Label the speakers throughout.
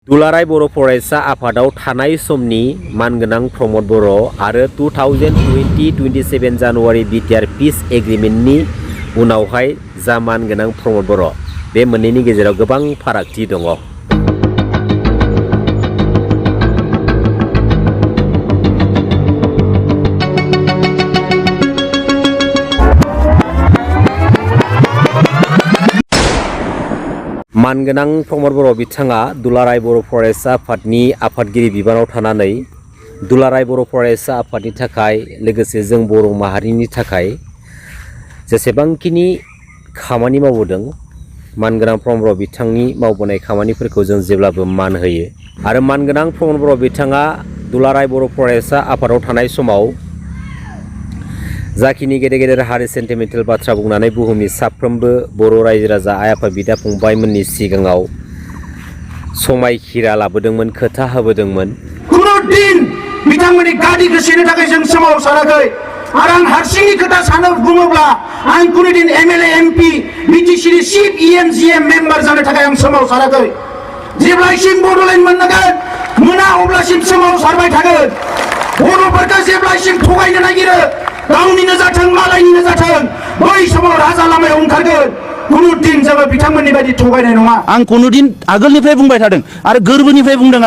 Speaker 1: दुलाराय बर' फरायसा आफादाव थानाय समनि मानगोनां प्रमद बर' आरो 2020-27 जानुवारि बिटिआर पिस एग्रिमेन्टनि उनावहाय जा मानगोनां प्रमद बर' बे मोननैनि गेजेराव गोबां फारागथि दङ। मानगोनां प्रमद बर' बिथाङा दुलाराय बर' फरायसा आफादनि आफादगिरि बिबानाव थानानै दुलाराय बर' फरायसा आफादनि थाखाय लोगोसे जों बर' माहारिनि थाखाय जेसेबांखिनि खामानि मावबोदों मानगोनां प्रमद बर' बिथांनि मावबोनाय खामानिफोरखौ जों जेब्लाबो मान होयो आरो मानगोनां प्रमद बर' बिथाङा दुलाराय बर' फरायसा आफादाव थानाय समाव जाखिनि गेदेर गेदेर हारि सेन्टिमेन्टेल बाथ्रा बुंनानै बुहुमनि साफ्रोमबो बर' रायजो राजा आइ आफा बिदा फंबायमोननि सिगाङाव समायखिरा लाबोदोंमोन, खोथा होबोदोंमोन।
Speaker 2: खुनु दिन बिथांमोननि गादि गोसोनो थाखाय जों सोमावसाराखै आरो आं हारसिंनि खोथा सानो बुङोब्ला आं खुनु दिन एमएलए एमपि बिटिसिनि चिफ इएमजिएम मेम्बार जानो थाखाय आं सोमावसाराखै। जेब्लासिम बड'लेण्ड मोना अब्लासिम सोमावसारबाय थागोन। बर'फोरखौ जेब्लासिम थगायनो नागिरो गावनिनो जाथों मालायनिनो जाथों बै समाव राजा लामायाव ओंखारगोन। खुनु दिन जोङो बिथांमोननि बायदि थगायनाय नङा।
Speaker 3: आं खुनु दिन आगोलनिफ्राय बुंबाय थादों आरो गोरबोनिफ्राय बुंदों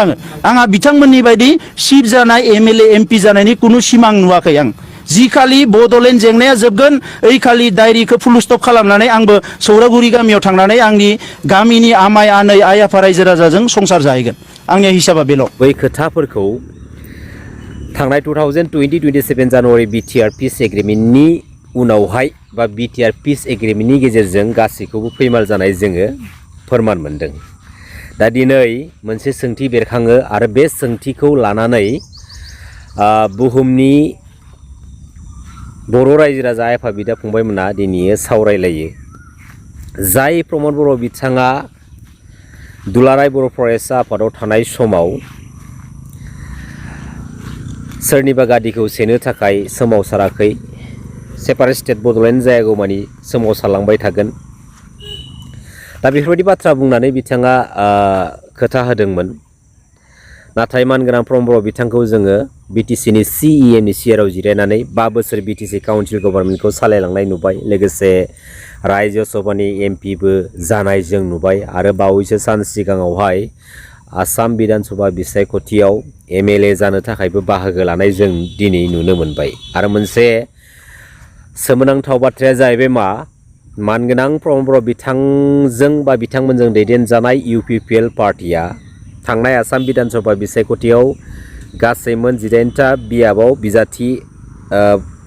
Speaker 3: आंहा बिथांमोननि बायदि चिफ जानाय एमएलए एमपि जानायनि खुनु सिमां नुवाखै। आं जि खालि बड'लेण्ड जेंनाया जोबगोन ओइ खालि डायरिखौ फुल स्टप खालामनानै आंबो सौरागुरि गामियाव थांनानै आंनि गामिनि आमाय आनै आइ आफा रायजो राजाजों संसार जाहैगोन। आंनि हिसाबा बेल'।
Speaker 1: बै खोथाफोरखौ थांनाय 2020-27 जानुवारि बिटिआर पिस एग्रिमेन्टनि उनावहाय बा बिटिआर पिस एग्रिमेन्टनि गेजेरजों गासैखौबो फैमाल जानाय जोङो फोरमान मोनदों। दा दिनै मोनसे सोंथि बेरखाङो आरो बे सोंथिखौ लानानै बुहुमनि बर' रायजो राजा आइ आफा बिदा फंबायमोना दिनै सावरायलायो। जाय प्रमद बर' बिथाङा दुलाराय बर' फरायसा आफादाव थानाय समाव सोरनिबा गादिखौ सेनो थाखाय सोमावसाराखै, सेपारेट स्टेट बड'लेण्ड जायागौमानि सोमावसारलांबाय थागोन। दा बेफोरबायदि बाथ्रा बुंनानै बिथाङा खोथा होदोंमोन। नाथाय मानगोनां प्रमद बर' बिथांखौ जोङो बिटिसिनि सिइएमनि सियाराव जिरायनानै 5 बोसोर बिटिसि काउन्सिल गभर्नमेन्टखौ सालायलांनाय नुबाय, लोगोसे रायजो सभानि एमपिबो जानाय जों नुबाय आरो बावैसो सान सिगाङावहाय आसाम बिधान सभा बिसायख'थियाव एमएलए जानो थाखायबो बाहागो लानाय जों दिनै नुनो मोनबाय। आरो मोनसे सोमोनांथाव बाथ्राया जाहैबाय मानगोनां प्रमद बर' बिथांजों बा बिथांमोनजों दैदेनजानाय इउपिपिएल पार्टिया थांनाय आसाम बिधान सभा बिसायख'थियाव गासै मोन 18टा बियाबाव बिजाथि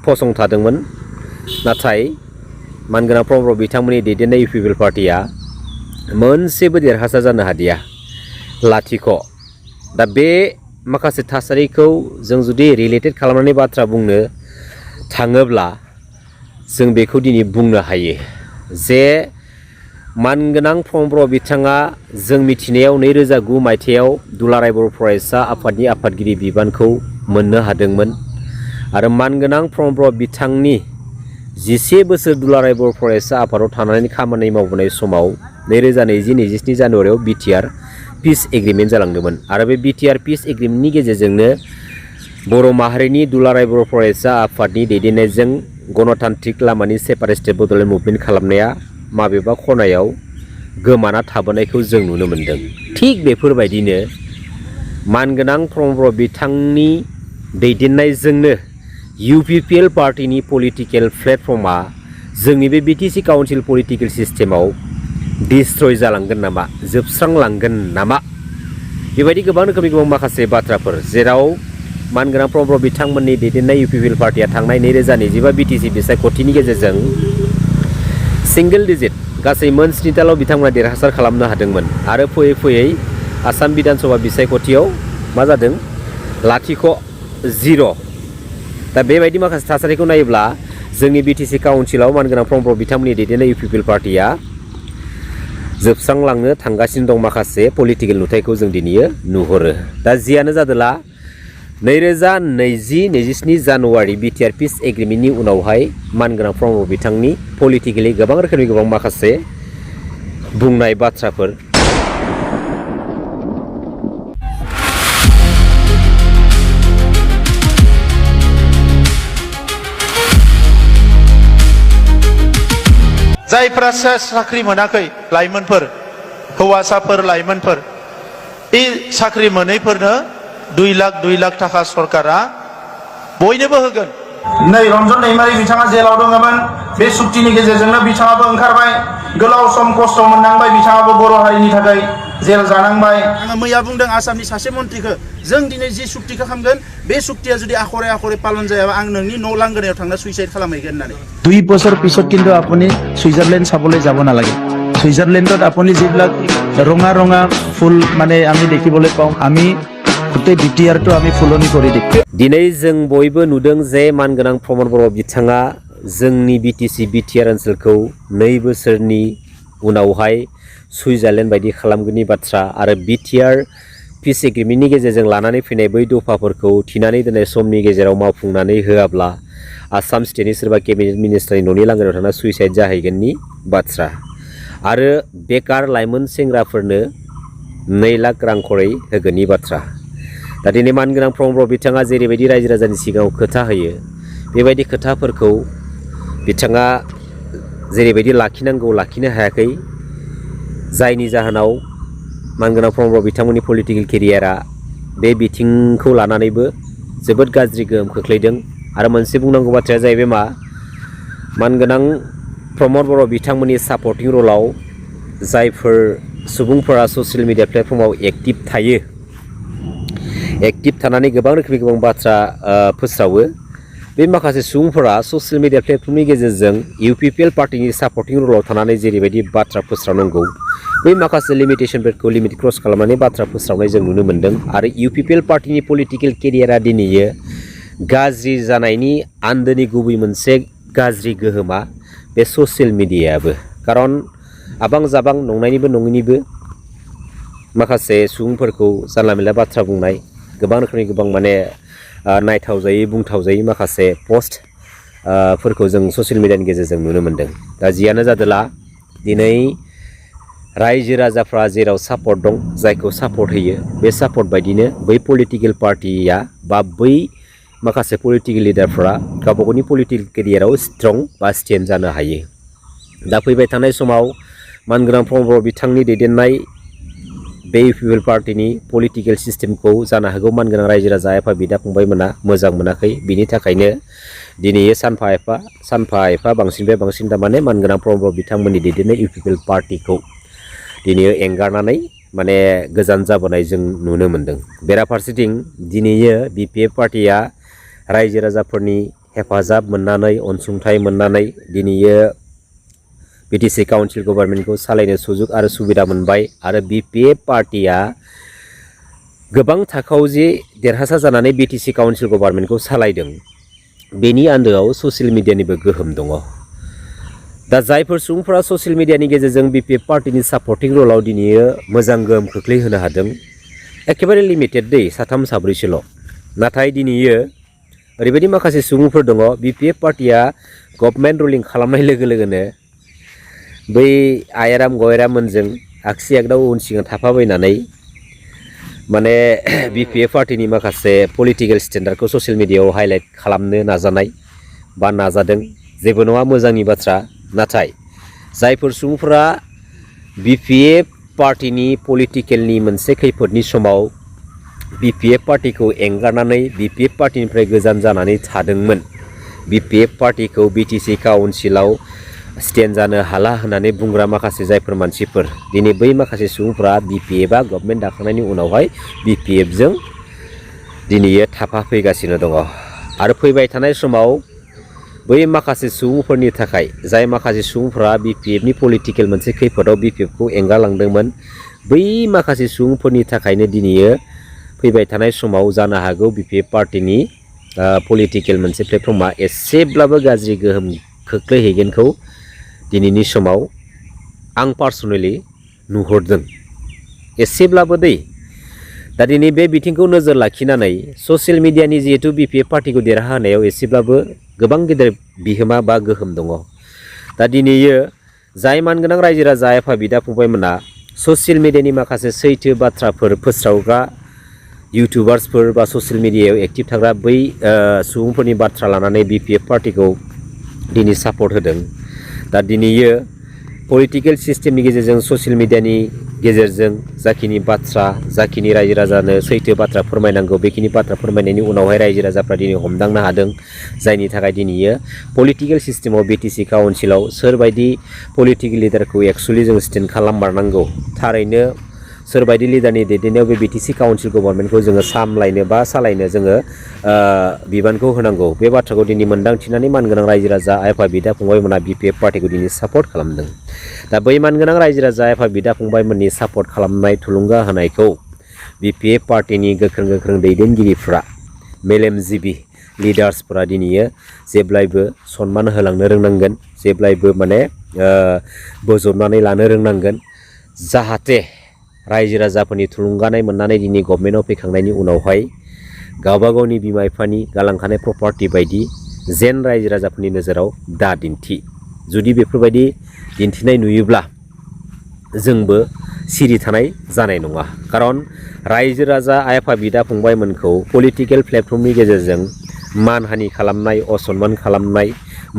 Speaker 1: फसंथादोंमोन। नाथाय मानगोनां प्रमद बर' बिथांमोननि दैदेननाय इउपिपिएल पार्टिया मोनसेबो देरहासार जानो हादिया, लाथिख'। दा बे माखासे थासारिखौ जों जुदि रिलेटेड खालामनानै बाथ्रा बुंनो थाङोब्ला जों बेखौ दिनै बुंनो हायो जे मानगोनां प्रमद बर' बिथाङा जों मिथिनायाव 2009 मायथाइयाव दुलाराय बर' फरायसा आफादनि आफादगिरि बिबानखौ मोननो हादोंमोन आरो मानगोनां प्रमद बर' बिथांनि 11 बोसोर दुलाराय बर' फरायसा आफादाव थानानै खामानि मावबोनाय समाव 2020-27 जानुवारियाव बिटिआर पिस एग्रिमेन्ट जालांदोंमोन आरो बे बिटिआर पिस एग्रिमेन्टनि गेजेरजोंनो बर' माहारिनि दुलाराय बर' फरायसा आफादनि दैदेननायजों गणतान्त्रिक लामानि सेपारेट स्टेट बड'लेण्ड मुभमेन्ट खालामनाया माबेबा खनायाव गोमाना थाबोनायखौ जों नुनो मोन्दों। थिग बेफोरबायदिनो मानगोनां प्रमद बर' बिथांनि दैदेननायजोंनो इउपिपिएल पार्टिनि पलिटिकेल प्लेटफर्मा जोंनि बे बिटिसि काउन्सिल पलिटिकेल सिस्टेमाव डिस्ट्रय जालांगोन नामा, जोबस्रांलांगोन नामा, बेबायदि गोबां रोखोमनि गोबां माखासे बाथ्राफोर जेराव मानगोनां प्रमद बर' बिथांमोननि दैदेननाय इउपिपिएल पार्टिया थांनाय 2025 बिटिसि बिसायख'थिनि गेजेरजों सिंगोल डिजिट गासै मोन 7ताल' बिथांमोना देरहासार खालामनो हादोंमोन आरो फैयै फैयै आसाम बिधान सभा बिसायख'थियाव मा जादों, लाथिख', 0। दा बेबायदि माखासे थासारिखौ नायोब्ला जोंनि बिटिसि काउन्सिलाव मानगोनां प्रमद बर' बिथांमोननि दैदेननाय इउपिपिएल पार्टिया जोबस्रांलांनो थांगासिनो दं। माखासे पलिटिकेल नुथायखौ जों दिनै नुहुरो। दा जियानो जादोला 2020-27 जानुवारि बिटिआर पिस एग्रिमेन्टनि उनावहाय मानगोनां प्रमद बर' बिथांनि पलिटिकेलि गोबां रोखोमनि गोबां माखासे बुंनाय बाथ्राफोर
Speaker 3: जायफोरा साख्रि मोनाखै लाइमोनफोर हौवासाफोर लाइमोनफोर बे साख्रि मोनैफोरनो 2 लाख थाखा सरकारा बयनोबो होगोन।
Speaker 2: नै रन्जन दैमारि बिथाङा जेलाव दङमोन बे सुक्तिनि गेजेरजोंनो बिथाङाबो ओंखारबाय गोलाव सम खस्थ' मोननांबाय बिथाङाबो बर' हारिनि थाखाय जेल जानांबाय।
Speaker 3: आङो मैया बुंदों आसामनि सासे मन्थ्रिखौ जों दिनै जि सुक्तिखौ खालामगोन बे सुक्तिया जुदि आखरे आखरे पालन जायाबा आं नोंनि न' लांगोनायाव थांना सुइसाइड खालामहैगोन होननानै। 2 বছৰ পিছত কিন্তু আপুনি সুইজাৰলেণ্ড চাবলৈ যাব নালাগে। সুইজাৰলেণ্ডত আপুনি যিবিলাক ৰঙা ৰঙা ফুল মানে আমি দেখিবলৈ পাওঁ আমি গোটেই বিটিআৰটো আমি ফুলনি কৰি দিম।
Speaker 1: दिनै जों बयबो नुदों जे मानगोनां प्रमद बर' बिथाङा जोंनि बिटिसि बिटिआर ओनसोलखौ 2 बोसोरनि उनावहाय सुइजारलेण्ड बायदि खालामगोननि बाथ्रा आरो बिटिआर पिस एग्रिमेन्टनि गेजेरजों लानानै फैनाय बै दफाफोरखौ थिनानै दोननाय समनि गेजेराव मावफुंनानै होआब्ला आसाम स्टेटनि सोरबा केबिनेट मिनिस्टारनि न'नि लांगोनायाव थांना सुइसाइड जाहैगोननि बाथ्रा आरो बेकार लाइमोन सेंग्राफोरनो 2 लाख रां खरै होगोननि बाथ्रा। दा दिनै मानगोनां प्रमद बर' बिथाङा जेरैबायदि रायजो राजानि सिगाङाव खोथा होयो बेबायदि खोथाफोरखौ बिथाङा जेरैबायदि लाखिनांगौ लाखिनो हायाखै जायनि जाहोनाव मानगोनां प्रमद बर' बिथांमोननि पलिटिकेल केरियारा बे बिथिंखौ लानानैबो जोबोद गाज्रि गोहोम खोख्लैदों आरो मोनसे बुंनांगौ बाथ्राया जाहैबाय मा मानगोनां प्रमद बर' बिथांमोननि सापर्टिं रलाव जायफोर सुबुंफोरा ससियेल मिडिया प्लेटफर्माव एक्टिभ थायो एक्टिभ थानानै गोबां रोखोमनि गोबां बाथ्रा फोसावो बे माखासे सुबुंफोरा ससियेल मिडिया प्लेटफर्मनि गेजेरजों इउपिपिएल पार्टिनि सापर्टिं रलाव थानानै जेरैबायदि बाथ्रा फोसावनांगौ बै माखासे लिमिटेसनफोरखौ लिमिट क्रस खालामनानै बाथ्रा फोसावनाय जों नुनो मोन्दों आरो इउपिपिएल पार्टिनि पलिटिकेल केरियारा दिनैयो गाज्रि जानायनि आन्दोनि गुबै मोनसे गाज्रि गोहोमा बे ससियेल मिडियायाबो खारन आबां जाबां नंनायनिबो नङैनिबो माखासे सुबुंफोरखौ जानला मेनला बाथ्रा बुंनाय गोबां रोखोमनि गोबां माने नायथावजायै बुंथावजायै माखासे पस्ट फोरखौ जों ससियेल मिडियानि गेजेरजों नुनो मोन्दों। दा जियानो जादोला दिनै रायजो राजाफ्रा जेराव सापर्ट दं जायखौ सापर्ट होयो बे सापर्ट बायदिनो बै पलिटिकेल पार्टिया बा बै माखासे पलिटिकेल लिडारफ्रा गावबा गावनि पलिटिकेल केरियाराव स्ट्रं बा स्टेन्ड जानो हायो। दा फैबाय थानाय समाव मानगोनां प्रमद बर' बिथांनि दैदेननाय बे इउपिपिएल पार्टिनि पलिटिकेल सिस्टेमखौ जानो हागौ मानगोनां रायजो राजा एफा बिदा फंबायमोना मोजां मोनाखै बिनि थाखायनो दिनै सानफा एफा बांसिननिफ्राय बांसिन थारमाने मानगोनां प्रमद बर' बिथांमोननि दैदेननाय इउपिपिएल पार्टिखौ दिनै एंगारनानै माने गोजान जाबोनाय जों नुनो मोन्दों। बेराफारसेथिं दिनैयो बिपिएफ पार्टिया रायजो राजाफोरनि हेफाजाब मोननानै अनसुंथाइ मोननानै दिनैयो बिटिसि काउन्सिल गभर्नमेन्टखौ सालायनो सुजुग आरो सुबिदा मोनबाय आरो बिपिएफ पार्टिया गोबां थाखोआव जे देरहासार जानानै बिटिसि काउन्सिल गभर्नमेन्टखौ सालायदों बेनि आन्दोआव ससियेल मिडियानिबो गोहोम दङ। दा जायफोर सुबुंफोरा ससियेल मिडियानि गेजेरजों बिपिएफ पार्टिनि सापर्टिं रलाव दिनैयो मोजां गोहोम खोख्लैहोनो हादों एखेबारे लिमिटेड दै 3 4 नाथाय दिनैयो ओरैबायदि माखासे सुबुंफोर दङ बिपिएफ पार्टिया गभर्नमेन्ट रुलिं खालामनाय लोगो लोगोनो बै आयराम गयराममोनजों आगसि आगदाव उन सिगां थाफाबायनानै माने बिपिएफ पार्टिनि माखासे पलिटिकेल स्टेन्डार्डखौ ससियेल मिडियायाव हाइलाइट खालामनो नाजानाय बा नाजादों जेबो नङा मोजांनि बाथ्रा नाथाय जायफोर सुबुंफोरा बिपिएफ पार्टिनि पलिटिकेलनि मोनसे खैफोदनि समाव बिपिएफ पार्टिखौ एंगारनानै बिपिएफ पार्टिनिफ्राय गोजान जानानै थादोंमोन बिपिएफ पार्टिखौ बिटिसि काउन्सिलाव स्टेन्ड जानो हाला होननानै बुंग्रा माखासे जायफोर मानसिफोर दिनै बै माखासे सुबुंफोरा बिपिएफआ गभर्नमेन्ट दाखांनायनि उनावहाय बिपिएफजों दिनैयो थाफाफैगासिनो दङ आरो फैबाय थानाय समाव बै माखासे सुबुंफोरनि थाखाय जाय माखासे सुबुंफोरा बिपिएफनि पलिटिकेल मोनसे खैफोदाव बिपिएफखौ एंगारलांदोंमोन बै माखासे सुबुंफोरनि थाखायनो दिनैयो फैबाय थानाय समाव जानो हागौ बिपिएफ पार्टिनि पलिटिकेल मोनसे प्लेटफर्मा एसेब्लाबो गाज्रि गोहोम खोख्लैहैगोनखौ दिनैनि समाव आं पार्सनेलि नुहुरदों एसेब्लाबो दै। दा दिनै बे बिथिंखौ नोजोर लाखिनानै ससियेल मिडियानि जिहेतु बिपिएफ पार्टिखौ देरहाहोनायाव एसेब्लाबो गोबां गेदेर बिहोमा बा गोहोम दङ। दा दिनैयो जाय मानगोनां रायजो राजा एफा बिदा फंबायमोना ससियेल मिडियानि माखासे सैथो बाथ्राफोर फोस्रावग्रा इउटुबार्सफोर बा ससियेल मिडियायाव एक्टिभ थाग्रा बै सुबुंफोरनि बाथ्रा लानानै बिपिएफ पार्टिखौ दिनै सापर्ट होदों। दा दिनैयो पलिटिकेल सिस्टेमनि गेजेरजों ससियेल मिडियानि गेजेरजों जाखिनि बाथ्रा जाखिनि रायजो राजानो सैथो बाथ्रा फोरमायनांगौ बेखिनि बाथ्रा फोरमायनायनि उनावहाय रायजो राजाफ्रा दिनै हमदांनो हादों जायनि थाखाय दिनैयो पलिटिकेल सिस्टेमाव बिटिसि काउन्सिलाव सोरबायदि पलिटिकेल लिडारखौ एक्सुवेलि जों स्टेन्ड खालाममारनांगौ थारैनो सोरबायदि लिडारनि दैदेननायाव बे बिटिसि काउन्सिल गभर्नमेन्टखौ जोङो सामलायनो बा सालायनो जोङो बिबानखौ होनांगौ बे बाथ्राखौ दिनै मोनदांथिनानै मानगोनां रायजो राजा आइ आफा बिदा फंबायमोना बिपिएफ पार्टिखौ दिनै सापर्ट खालामदों दा बै मानगोनां रायजो राजा आइ आफा बिदा फंबायमोननि सापर्ट खालामनाय थुलुंगा होनायखौ बिपिएफ पार्टिनि गोख्रों दैदेनगिरिफ्रा मेलेमजिबि लिडार्सफोरा दिनैयो जेब्लायबो सनमान होलांनो रोंनांगोन जेब्लायबो माने बोजबनानै लानो रोंनांगोन जाहाथे रायजो राजाफोरनि थुलुंगानाय मोननानै दिनै गभर्नमेन्टआव फैखांनायनि उनावहाय गावबा गावनि बिमा बिफानि गालांखानाय प्रपार्टि बायदि जेन रायजो राजाफोरनि नोजोराव दा दिन्थि जुदि बेफोरबायदि दिन्थिनाय नुयोब्ला जोंबो सिरि थानाय जानाय नङा खारन रायजो राजा आइ आफा बिदा फंबायमोनखौ पलिटिकेल प्लेटफर्मनि गेजेरजों मानहानि खालामनाय असनमान खालामनाय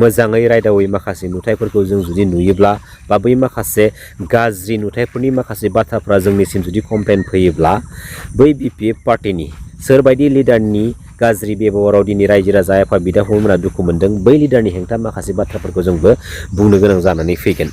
Speaker 1: मोजाङै रायदावै माखासे नुथायफोरखौ जों जुदि नुयोब्ला बा बै माखासे गाज्रि नुथायफोरनि माखासे बाथ्राफ्रा जोंनिसिम जुदि कमप्लेन फैयोब्ला बै बिपिएफ पार्टिनि सोरबायदि लिडारनि गाज्रि बेबहाराव दिनै रायजो राजा आइ आफा बिदा फंबायमोना दुखु मोनदों बै लिडारनि हेंथा माखासे बाथ्राफोरखौ जोंबो बुंनो गोनां जानानै फैगोन।